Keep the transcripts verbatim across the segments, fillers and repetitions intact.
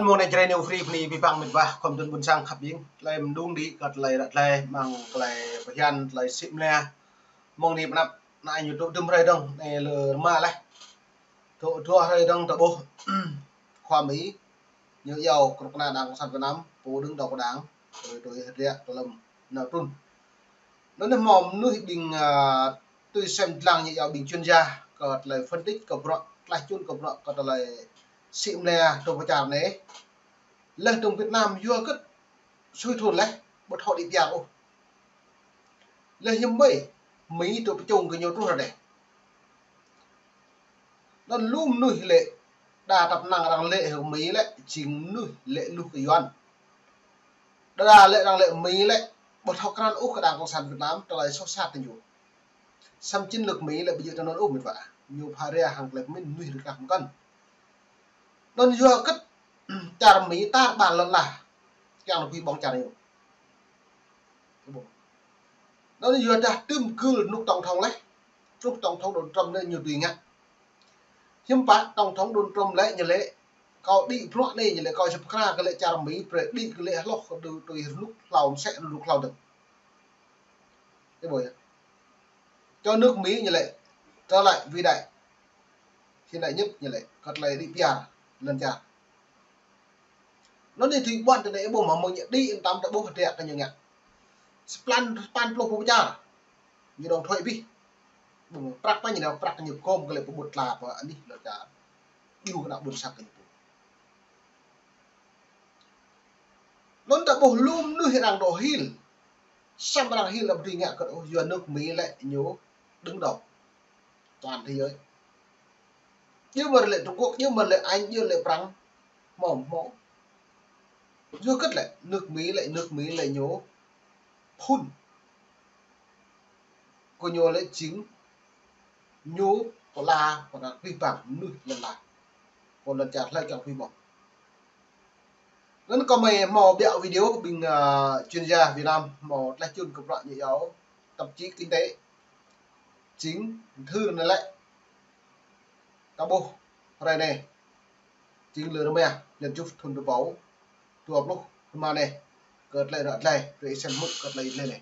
Mông anai Jrai New Free bơni abih bang met wa khŏm tơlơi ƀuôn sang khăp ƀing. Tơlơi mơdung đĭ kơ tơlơi ră tơlơi, mơ̆ng tơlơi pơhiăp tơlơi sĭ mơnia. Mông anai pơnăp anai ñu tŭ dŭm hrơi dơ̆ng, anai lơ rơma laih. Tŭ dua hrơi dơ̆ng ta ƀuh khua Mi ñu iâu kơnuk kơna đảng cộng sản Việt Nam, pô đứng đầu của đảng, tui tui hơdră tơlơi nao trŭn. Anŭn anai hmâo mơnuih ƀing, a, tui sem lăng ñu iâu ƀing chuyên gia, kơ tơlơi phân tích kơ bruă, tlaih čun kơ bruă, kơ tơlơi sĭ mơnia tơlơi pơčar anai. Leh dơ̆ng Việt Nam yua hơget sui thun laih, ƀu thâo đĭ pơyar ôh. Leh hiư̆m ƀơi, Mi tŭ pơčung kơ ñu truh ră anai. Anŭn lu mơnuih lĕ, đa tăp năng arăng lĕ hăng Mi lĕ, jing mơnuih lĕ luh kơ Yuan. Đa đa lĕ arăng lĕ Mi lĕ, ƀu thâo krăn ôh kơ đảng cộng sản Việt Nam, tơlơi soh sat ñu. Samơ̆ chiến lược Mi lĕ ƀu djơ̆ tui anŭn ôh met wa. Ñu pha ria hăng tơlơi pơmĭn mơnuih rơkah mơkăn. Anŭn yua hơget čar Mi tar ƀar lŏn ala. Kiăng nao pơhiăp ƀơ̆ng čar ñu. Anŭn yua dah tơm gưl rơnŭk tổng thống laih. Truh tổng thống Donald Trump anai ñu dưi ngă. Hiư̆m pă tổng thống Donald Trump lĕ ñu lĕ, kâo đĭ bruă anai ñu lĕ, kâo či pơkra kơ lĕ čar Mi, brơi đĭ kơ lĕ hloh kơ tui, tui rơnŭk hlâo mơsĕ rơnŭk hlâo dơ̆ng. Ih ƀuh yơh. Cho nước Mỹ ñu lĕ, trở lại vĩ đại. Hiện đại nhất ñu lĕ, kơ tơlơi đĭ pơyar lŏn čar. Anŭn anai tui ƀuăn tơ anai ƀuh mơ̆ng ñu đĭ tăm ta ƀuh hơdră kơ ñu ngă. Sapăn, sapăn pluh pô pơčar. Ñu đóng thuế abih. Ƀuh prăk pă ñu nao prăk ñu gom kơ lĕ pơƀut tla pơ anih lŏn čar. Iâu kơ ană ƀôn sang kơ ñu pô. Anŭn ta ƀuh lu mơnuih arăng dŏ hil. Samơ̆ arăng hil lăm tui ngă kơ ôh yua nước Mỹ lĕ ñu đứng đầu toàn thế giới. Djơ̆ mơ̆n lĕ Trung Quốc, djơ̆ mơ̆n lĕ Anh, djơ̆ lĕ Prăng. Hmâo, hmâo. Yua hơget lĕ, nước Mỹ lĕ, nước Mỹ lĕ ñu phun. Kơ ñu lĕ jing ñu pơala, pơala abih bang mơnuih lŏn ala. Kơ lŏn čar hlơi kiăng pơhiăp ƀơ̆ng. Anŭn kâo mơi hmâo ƀiă video ƀing, a, chuyên gia Việt Nam hmâo tlaih čun kơ bruă ñu iâu tạp chí kinh tế. Jing thư anai lĕ. Ta ƀuh hrơi anai. Jing lơ rơma, lĕ jŭp thun dua ƀâo dua pluh rơma anai. Kơ tơlơi ră tơlơi, rơi sem mŭt kơ tơlơi tơlơi anai.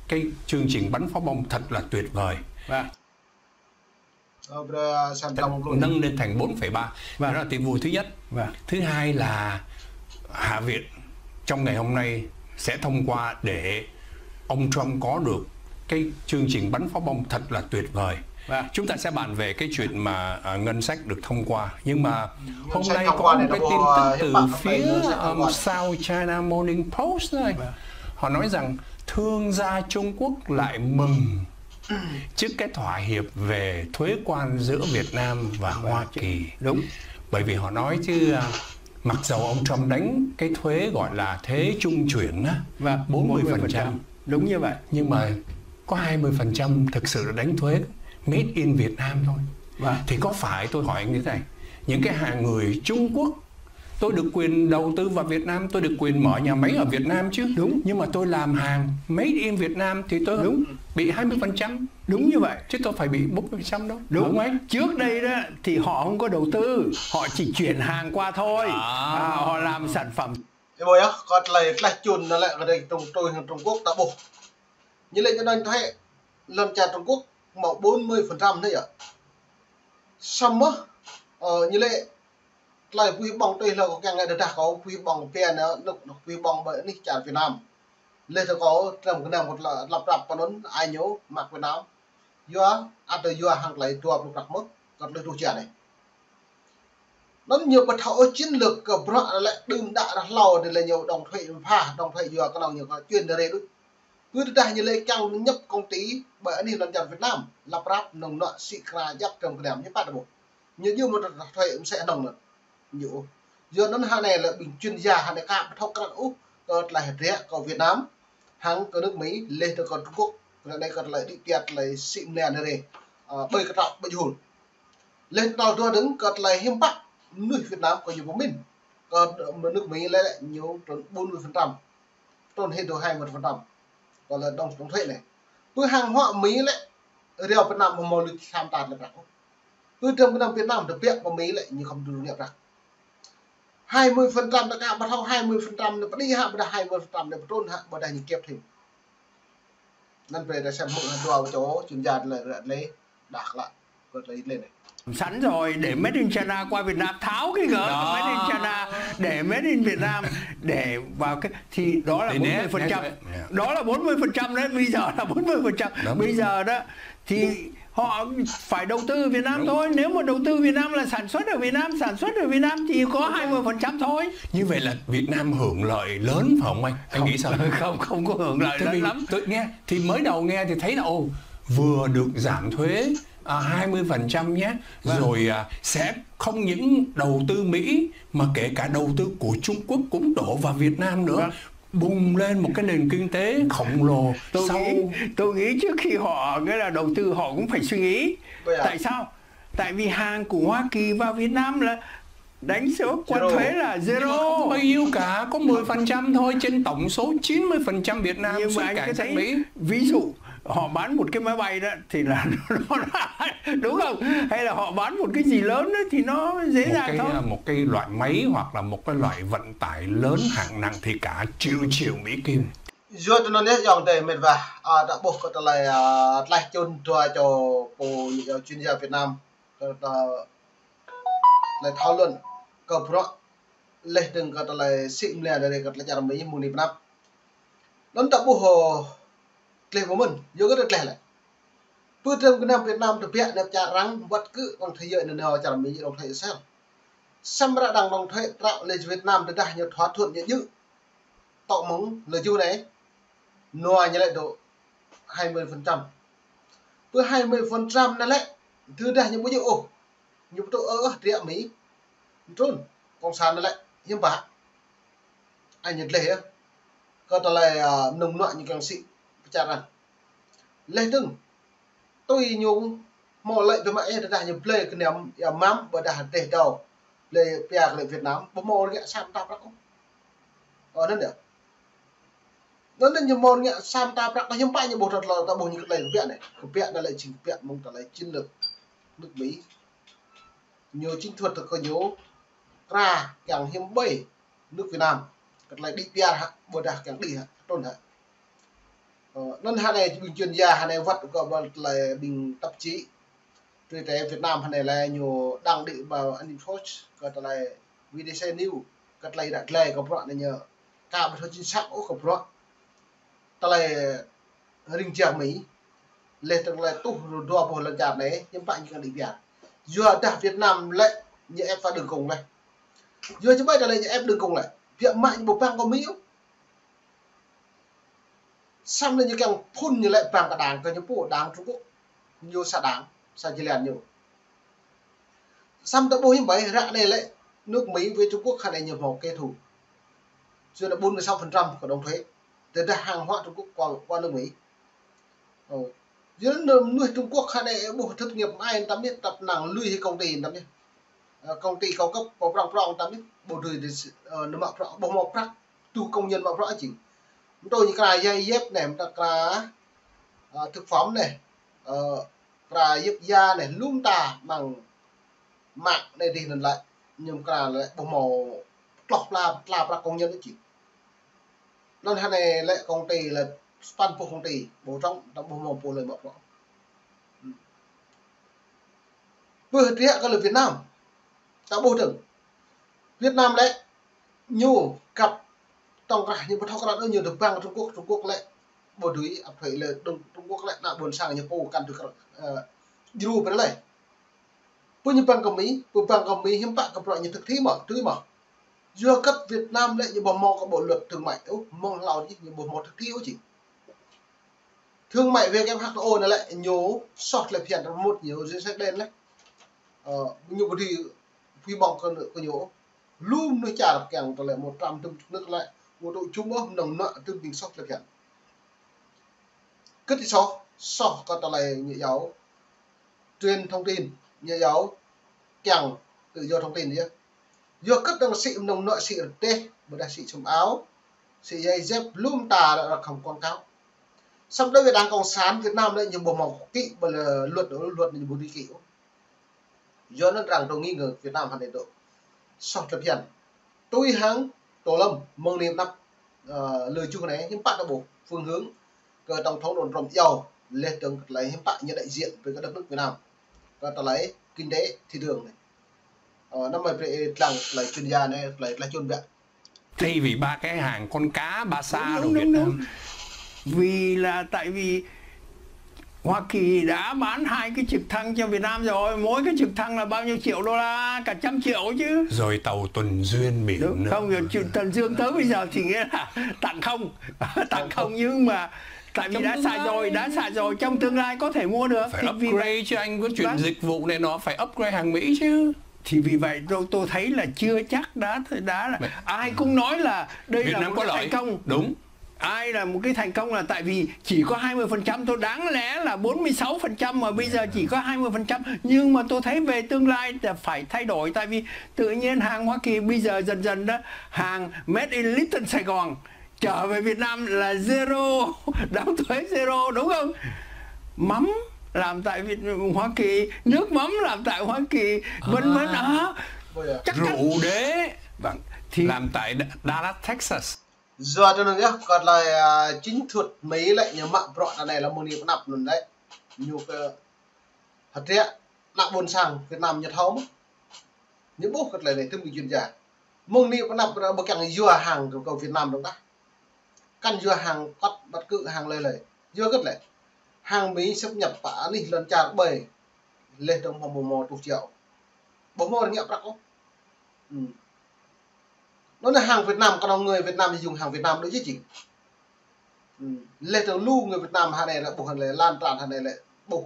Cái chương trình bắn pháo bông thật là tuyệt vời. Vâng. Ờ, bre-, sem Thật, tăm ƀô̆ nâng lên thành bốn phẩy ba. Vâng. Đó là tin vui thứ nhất. Vâng. Thứ hai là Hạ viện trong ngày hôm nay sẽ thông qua để ông Trump có được cái chương trình bắn pháo bông thật là tuyệt vời. Vâng. Chúng ta sẽ bàn về cái chuyện mà, à, ngân sách được thông qua. Nhưng mà Ngân hôm sách nay thông có qua một này cái nó tin có tức từ hiệp ước, phía, ngân sách thông um, qua. South China Morning Post này. Vâng. Họ nói rằng thương gia Trung Quốc lại mừng trước cái thỏa hiệp về thuế quan giữa Việt Nam và Hoa Kỳ. Đúng. Bởi vì họ nói chứ, à, mặc dầu ông Trump đánh cái thuế gọi là thuế trung chuyển á, vâng, bốn mươi phần trăm. Đúng như vậy. Nhưng mà có hai mươi phần trăm thực sự là đánh thuế made in Việt Nam thôi. Vâng. Thì có phải, tôi hỏi như thế này, những cái hàng người Trung Quốc, tôi được quyền đầu tư vào Việt Nam, tôi được quyền mở nhà máy ở Việt Nam chứ. Đúng. Nhưng mà tôi làm hàng made in Việt Nam thì tôi, đúng, bị hai mươi phần trăm. Đúng như vậy. Chứ tôi phải bị bốn mươi phần trăm đâu. Đúng. Đúng không anh? Trước đây đó thì họ không có đầu tư, họ chỉ chuyển hàng qua thôi. À. À, họ làm sản phẩm. Ih ƀuh yơh, kơ tơlơi tlaih čun anai lĕ kơ tơlơi Trung, tui hăng Trung Quốc ta ƀuh. Ñu lĕ ñu đánh thuế lŏn čar Trung Quốc hmâo bốn mươi phần trăm anai yơh. Samơ̆, ơ, ñu lĕ tơlơi pơhiăp ƀơ̆ng tui hlâo kâo kiăng ngă tơdah kâo pơhiăp ƀơ̆ng pia anai, anŭn, anŭn pơhiăp ƀơ̆ng ƀơi anih čar Việt Nam. Leh tơ kâo tram gơnam kâo tơlơi lăp prăp pơ anŭn, ai ñu mơak Việt Nam. Yua, ăt yua hăng tơlơi dua pluh prăk mơ̆n, kơ tơlơi truh jia anai. Anŭn ñu ƀu thâo ôh chiến lược kơ bruă lĕ đưm đă ră hlâo anai lĕ ñu đóng thuế pha, đóng thuế yua kơnơ̆ng ñu kơ chuyên rê đôč. Pơ tơdah ñu lĕ kiăng nhập công ty ƀơi anih lŏn čar Việt Nam, lăp prăp nong nŏ sĭ kra djăp tram gơnam ñu păt ƀu. Ñu djơ̆ mơ̆n ră thuế mơsĕ nong anŭn. Ñu. Yua anŭn hơnai lĕ ƀing chuyên gia hơnai ka ƀu thâo krăn ôh kơ tơlơi hơdră kơ Việt Nam hăng kơ nước Mỹ, leh tơ kơ Trung Quốc, kơ anai kơ tơlơi đĭ pơyar tơlơi sĭ mơnia anai rê. Ơ, ƀơi kơtrâo ƀơi jul. Leh tơl dua dơ̆ng kơ tơlơi hiư̆m pă mơnuih Việt Nam kơ ñu pơmĭn. Kơ nước Mỹ lĕ ñu trŭn bốn mươi phần trăm. Trŭn hĭ dua hai mươi phần trăm. Kơ lĕ đóng, đóng thuế anai. Pơ hàng hóa Mỹ lĕ, rơ̆ Việt Nam hmâo lui tham tat lĕ prăk. Pơ tram gơnam Việt Nam tơbiă pơ Mỹ lĕ, ñu khŏm djru ngă prăk. Hai mươi phần trăm ta ka ƀu thâo hai mươi phần trăm anai pơ anai hă, ƀôdah hai mươi phần trăm anai pơ trŭn hă, ƀôdah ñu kĕp thim. Anŭn brơi ta sem hmư̆ hă dua čô chuyên gia lĕ, lĕ đah klă. Kơ tơlơi lĕ anai. Sẵn rồi để Made in China qua Việt Nam, tháo cái gỡ Đó. Made in China để Made in Việt Nam để vào cái, thì đó là Thì nè, bốn mươi phần trăm. Nè, nè. Đó là bốn mươi phần trăm đấy, bây giờ là bốn mươi phần trăm. Đúng. Bây giờ đó thì họ phải đầu tư Việt Nam Đúng. thôi. Nếu mà đầu tư Việt Nam là sản xuất ở Việt Nam, sản xuất ở Việt Nam thì có Đúng. hai mươi phần trăm thôi. Như vậy là Việt Nam hưởng lợi lớn phải không anh? Anh Không, nghĩ sao? không, không có hưởng lợi Tại lớn vì lắm. tôi nghe thì mới đầu nghe thì thấy là, ồ, vừa được giảm thuế, à, hai mươi phần trăm nhé. Vâng. Rồi, à, sẽ không những đầu tư Mỹ mà kể cả đầu tư của Trung Quốc cũng đổ vào Việt Nam nữa. Vâng. Bùng lên một cái nền kinh tế khổng lồ Tôi sau nghĩ, tôi nghĩ trước khi họ, nghĩa là đầu tư, họ cũng phải suy nghĩ. Bây giờ Tại sao? Tại vì hàng của Hoa Kỳ vào Việt Nam là đánh số quan Zero. thuế là Nhưng mà không zero. bao nhiêu cả, có mười phần trăm thôi trên tổng số chín mươi phần trăm Việt Nam Nhưng xuất mà anh cảnh có sang thấy, Mỹ. ví dụ, họ bán một cái máy bay đó thì là nó, đúng không? Hay là họ bán một cái gì lớn đó thì nó dễ Một dàng cái, thôi. một cái loại máy hoặc là một cái loại vận tải lớn hạng nặng thì cả triệu triệu Mỹ Kim. Yua tơ anŭn yơh, ayŏng adơi met wa, a, ta ƀuh kơ tơlơi, a, tlaih čun dua čô pô, a, chuyên gia Việt Nam, kơ tơ-, tơlơi thảo luận, kơ bruă, laih dơ̆ng kơ tơlơi sĭ mơlia đơi kơ tơlơi čar Mi mơ̆ng anai pơ anăp. Anŭn ta ƀuh, ơ, tlaih pơmĭn, yua kơ tlaih lĕ. Pơ tơdrăm gơnam Việt Nam tơbiă anăp čar arăng, wơ̆t kơ đồng thuế yơh anŭn nao čar Mi đồng thuế sel. Samơ̆ ră đang đồng thuế trăo lĕ Việt Nam tơdah ñu thỏa thuận ñu djơ̆. Tŏ mơ̆ng lơ jŭ anai, nua ñu lĕ dŏ hai mươi phần trăm. Pơ hai mươi phần trăm anai lĕ, tơdah ñu ƀu djơ̆ ôh, ñu ƀu tŭ ơ ơ, triă Mi. Trŭn, cộng sản anai lĕ, hiư̆m pă. Anai ñu tlaih yơh. Kơ tơlơi, a, mơnơ̆ng mơnuă ñu kiăng sĭ pơčar anŭn. Laih dơ̆ng, tui ñu hmâo lĕ biă mă ih tơdah ñu blơi kơnăm ia mơ̆n ƀôdah dêh dâo. Blơi pia kơ lĕ Việt Nam, ƀu hmâo rơngiă sa mơta prăk ôh. Ơ, anŭn yơh. Anŭn anŭn ñu hmâo rơngiă sa mơta prăk, ta hiư̆m pă ñu ƀuh tơlơi, ta ƀuh ñu kơ tơlơi kơbiă anai. Kơbiă anai lĕ jing kơbiă mơ̆ng tơlơi chiến lược nước Mỹ. Ñu chiến thuật kơ ñu, kra kiăng hiư̆m ƀơi nước Việt Nam, kơ tơlơi đĭ biar hă, ƀôdah kiăng đĭ hă, trŭn hă. Ơ, anŭn hă anai ƀing chuyên gia hă anai wơ̆t kơ ƀơi tơlơi ƀing tạp chí. Tui tơ Việt Nam hă anai lĕ ñu đăng đĭ ƀơi An Ninh Post, kơ tơlơi V D C News, kơ tơlơi đă glai kơ bruă anai ñu. Ka ƀu thâo chính xác ôh kơ bruă. Tơlơi ring jang Mi, laih tơlơi tuh dua boh lŏn čar anai, hiư̆m pă ñu kiăng đĭ biar. Yua dah Việt Nam lĕ ñu ép vào đường cùng lĕ. Yua či ƀai tơlơi ñu ép đường cùng lĕ. Biă mă ñu ƀu bang kơ Mi ôh. Samơ̆ ñu kiăng phun ñu lĕ bang kơ đảng kơ ñu pô đảng Trung Quốc. Ñu sa đảng, sa jơlan ñu. Samơ̆ ta ƀuh hiư̆m ƀơi, ră anai lĕ nước Mỹ với Trung Quốc hă anai ñu hmâo kẻ thù. Yua anŭn bốn mươi sáu phần trăm kơ đóng thuế. Tơdah hàng hóa Trung Quốc qua, qua nước Mỹ. Ơ. Yua anŭn mơnuih Trung Quốc hă anai ƀuh thất nghiệp mă ai tam yơh, tăp năng lui hĭ công ty tam yơh. Ơ, công ty cao cấp, pô prong prong tam yơh, ƀu dưi, ơ, nao mă prăk, ƀu hmâo prăk, tŭ công nhân mă prăk jing. Mơ̆ng tơ ñu kra giày dép anai, mơ̆ng tơ kra, ơ, thực phẩm anai, ơ, kra yĕp da anai, lŏm ta mơ̆ng mă anai dih anŭn lĕ, ñu kra lĕ ƀu hmâo tloh pla, tla prăk công nhân ôh jing. Anŭn hă anai lĕ công ty lĕ sa păn pluh công ty, ƀu trŏng, ta ƀu hmâo pô lơi mă prăk. Pơ hơdră kơ lĕ Việt Nam, ta ƀuh dơ̆ng. Việt Nam lĕ, ñu kăp tŏng krah ñu ƀu thâo krăn ôh, ñu tơbang Trung Quốc, Trung Quốc lĕ ƀu dưi áp thuế lĕ, Trung, Trung Quốc lĕ ană ƀôn sang ñu pô kăn dưi krăn, ơ, djru pơ lĕ. Pơ ñu bang kơ Mi, pơ bang kơ Mi hiư̆m pă kơ bruă ñu thực thi mơ̆, tui mơ̆. Yua kơ Việt Nam lĕ ñu ƀu hmâo kơ bộ luật thương mại ôh, mơ̆ng hlâo dih ñu ƀu hmâo thực thi ôh jing. Thương mại W H O anai lĕ ñu soh tơlơi phiăn rơmut ñu, giấy phép đen lĕ. Ơ, ñu ƀu dưi pui ƀơ̆ng kơ, kơ ñu. Lŏm mơnuih čar kiăng tơlơi mơ̆ tram tŭm tơnuk lĕ, mơ̆ tŭ jum ôh mơnơ̆ng mơnuă tŭm ƀing soh tơlơi phiăn. Kơ tih soh, soh kơ tơlơi ñu yua truyền thông tin, ñu yua kiăng tự do thông tin yơh. Yua kơ đang sĭ mơnơ̆ng mơnuă sĭ rơdêh, ƀôdah sĭ čum ao, sĭ giày dép lŏm ta ră ră khŏm quảng cáo. Samơ̆ đối với Đảng Cộng sản Việt Nam lĕ ñu ƀu hmâo kĭ ƀơi luật, luật ñu ƀu dưi kĭ. Yua anŭn arăng dŏ nghi ngờ Việt Nam hă anai dŏ soh tơlơi phiăn. Tui hăng tơ lăm mơ̆ng anai pơ anăp, ơ, lơ čuh anai, hiư̆m pă ta ƀuh phương hướng kơ tổng thống Donald Trump iâu, laih dơ̆ng kơ tơlơi hiư̆m pă ñu đại diện với kơ đất nước Việt Nam, kơ tơlơi kinh tế thị trường anai. Ơ, năm mai brơi lăng tơlơi chuyên gia anai, tơlơi, tơlơi chuyên gia. Thay vì ba cái hàng con cá, ba sa đồ Việt Nam. Vì là tại vì Hoa Kỳ đã bán hai cái trực thăng cho Việt Nam rồi, mỗi cái trực thăng là bao nhiêu triệu đô la, cả trăm triệu chứ. Rồi tàu tuần duyên biển. Đúng, không, rồi tuần duyên tới bây giờ thì nghĩa là tặng không. Tặng không nhưng mà tại vì đã xài rồi, đã xài rồi, trong tương lai có thể mua được. Phải upgrade chứ anh, có chuyện dịch vụ này nó phải upgrade hàng Mỹ chứ. Thì vì vậy tôi, tôi thấy là chưa chắc đã, đã là, ai cũng nói là đây là một cái thành công. Đúng. Ai là một cái thành công là tại vì chỉ có hai mươi phần trăm thôi, đáng lẽ là bốn mươi sáu phần trăm mà bây giờ chỉ có hai mươi phần trăm. Nhưng mà tôi thấy về tương lai là phải thay đổi, tại vì tự nhiên hàng Hoa Kỳ bây giờ dần dần đó, hàng made in Little Sài Gòn trở về Việt Nam là zero, đóng thuế zero, đúng không? Mắm làm tại Việt, Hoa Kỳ, nước mắm làm tại Hoa Kỳ, vân vân. À, chắc chắn. Rượu đế, vâng, thì làm tại Dallas, Texas. Yua anŭn yơh, kơ tơlơi, à, chiến thuật Mỹ lĕ ñu mă bruă anai lăm mơ̆ng anai pơ anăp anŭn đĕ. Ñu kơ hơdră ană ƀôn sang Việt Nam ñu thâo mơ̆n. Ñu ƀuh kơ tơlơi anai tơm kơ chuyên gia. Mơ̆ng anai pơ anăp ƀu kiăng yua hàng kơ Việt Nam dong tah. Kăn yua hàng kŏt băt kơ hàng lơi lơi. Yua hơget lĕ? Hàng Mỹ xâm nhập pơ anih lŏn čar ƀơi. Laih dơ̆ng hmâo ƀu hmâo tuh jao. Ƀu hmâo rơngiă prăk ôh. Hm. Anŭn anai hàng Việt Nam, kơnơ̆ng người Việt Nam dùng hàng Việt Nam đôč jing. Hm. Laih dơ̆ng lu người Việt Nam hơnai lĕ ƀuh hơnai lĕ lan tràn hơnai lĕ ƀuh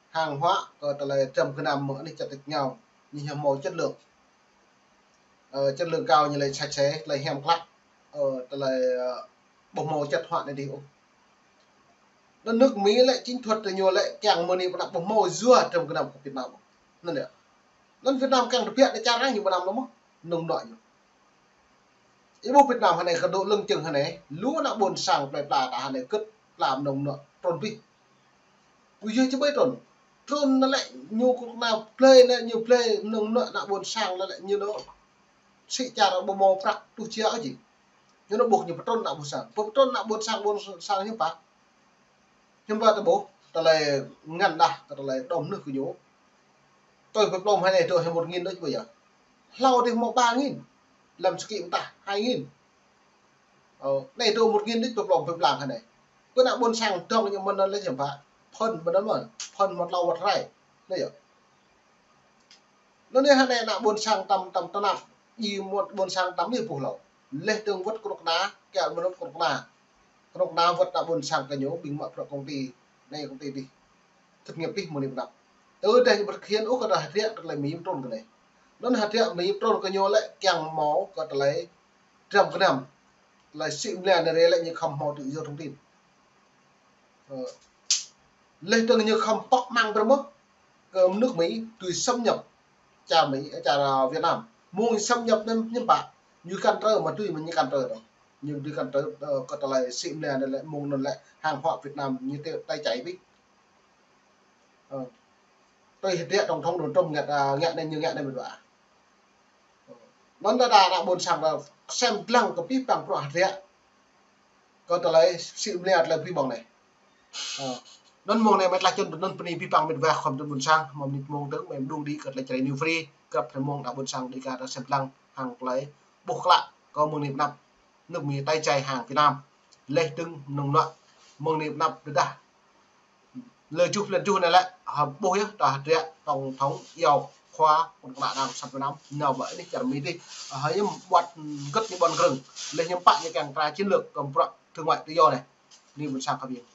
hàng hóa kơ tơlơi trăm gơnam mơ̆ng anih čar tač rơngiao. Ñu hmâo chất lượng. Ơ, chất lượng cao ñu lĕ sạch sẽ, tơlơi hiam klă. Ơ, tơlơi, ơ, ƀu hmâo chất hóa anai dih ôh. Anŭn nước Mỹ lĕ chiến thuật tơ ñu lĕ kiăng mơ̆ng anai pơ anăp ƀu hmâo yua trăm gơnam kơ Việt Nam ôh. Anŭn yơh. Anŭn Việt Nam kiăng tơbiă anai čar arăng ñu ƀu năm lơ̆m ôh. Nơ̆ng nua ñu. Ih ƀuh Việt Nam hơnai kơ dŏ lưng chừng hơnai, lu ană ƀôn sang plơi pla ta hơnai kơ̆t pla mơnơ̆ng nua trŭn abih. Ƀu yua či ƀai trŭn. Trŭn anŭn lĕ ñu kơnuk kơna plơi anai ñu plơi mơnơ̆ng nua ană ƀôn sang anŭn lĕ ñu nua. Sĭ čar ƀu hmâo prăk tuh jao ôh jing. Ñu nua ƀuh ñu pơtrŭn ană ƀôn sang. Pơtrŭn ană ƀôn sang, ƀôn sang hiư̆m pă. Hiư̆m pă ta ƀuh, tơlơi ngăn đah, kơ tơlơi đom nưh kơ ñu. Tui pơplŏm hơnai tui hơmut nghìn đôč ƀu yơh. Hlâo dih hmâo ba nghìn. Lăm sơkĭ mơtah hai nghìn. Ơ, anai tui hơmut nghìn đôč pơplŏm pơblang hơnai. Pơ ană ƀôn sang dŏng ñu mơ̆n anŭn lĕ hiư̆m pă. Phŭn mơ̆n anŭn mơ̆n. Phŭn hmâo tlâo wơ̆t hrơi. Anai yơh. Anŭn anai hơnai ană ƀôn sang tăm, tăm tơnap. Ih mŭt ƀôn sang tăm ih ƀuh hlâo. Laih dơ̆ng wơ̆t kơnuk kơna, kiăng mơnŭt kơnuk kơna. Kơnuk kơna wơ̆t ană ƀôn sang kơ ñu ƀing mă bruă công ty, anai công ty dih. Thất nghiệp dih mơ̆ng anai pơ anăp. Tơ dih ñu ƀu thực hiện ôh kơ tơlơi hơdră kơ tơlơi Mỹ pơtrŭn kơ anai. Anŭn hơdră Mỹ pơtrŭn kơ ñu lĕ kiăng hmâo kơ tơlơi trăm gơnam. Tơlơi sĭ mơlia anai lĕ ñu khŏm hmâo tự do thông tin. Ơ. Laih dơ̆ng ñu khŏm pŏk mơ̆ng brơi mơ̆ kơ nước Mỹ tui xâm nhập čar Mỹ, čar, ơ, Việt Nam. Mơ̆ng xâm nhập anŭn hiư̆m pă. Ñu cản trở mă tui mă ñu cản trở dong. Ñu tui cản trở, ơ, kơ tơlơi sĭ mơlia anai lĕ mơ̆ng anŭn lĕ hàng hóa Việt Nam ñu tơ-, tơi čai abih. Ơ. Tui hơdră tổng thống Donald Trump ngă, ơ, ngă anai ñu ngă anai mơ̆n ƀă. Anŭn đa đa ană ƀôn sang ta sem lăng kơ abih bang bruă hơdră. Kơ tơlơi sĭ mơlia tơlơi abih bang anai. Ơ. Anŭn mơ̆ng anai mơ̆ tơlơi čun anŭn bơni abih bang met wa khŏm tơlơi ƀôn sang, mơ̆ng anai mơ̆ng dơ̆ng mơ̆ mơ̆ng đŭng đĭ kơ tơlơi Jrai New Free, kơ mơ̆ng anai ƀôn sang đĭ kơ ta sem lăng hăng tơlơi ƀuh klă kơ mơ̆ng anai pơ anăp. Nước Mỹ tơi čai hàng Việt Nam. Laih dơ̆ng mơnơ̆ng nua mơ̆ng anai pơ anăp tơdah. Lơ čuh blan tơjuh anai lĕ, hơm ƀuh yơh, ta hơdră tổng thống iâu khua kơnuk kơna đang sat Việt Nam, nao ƀơi anih čar Mỹ dih, hơi yơh ƀuăt gơ̆t ñu ƀôn krơ̆ng, laih ñu pă ñu kiăng kra chiến lược kơ bruă thương mại tự do anai. Anai ƀôn sang kơ ƀing.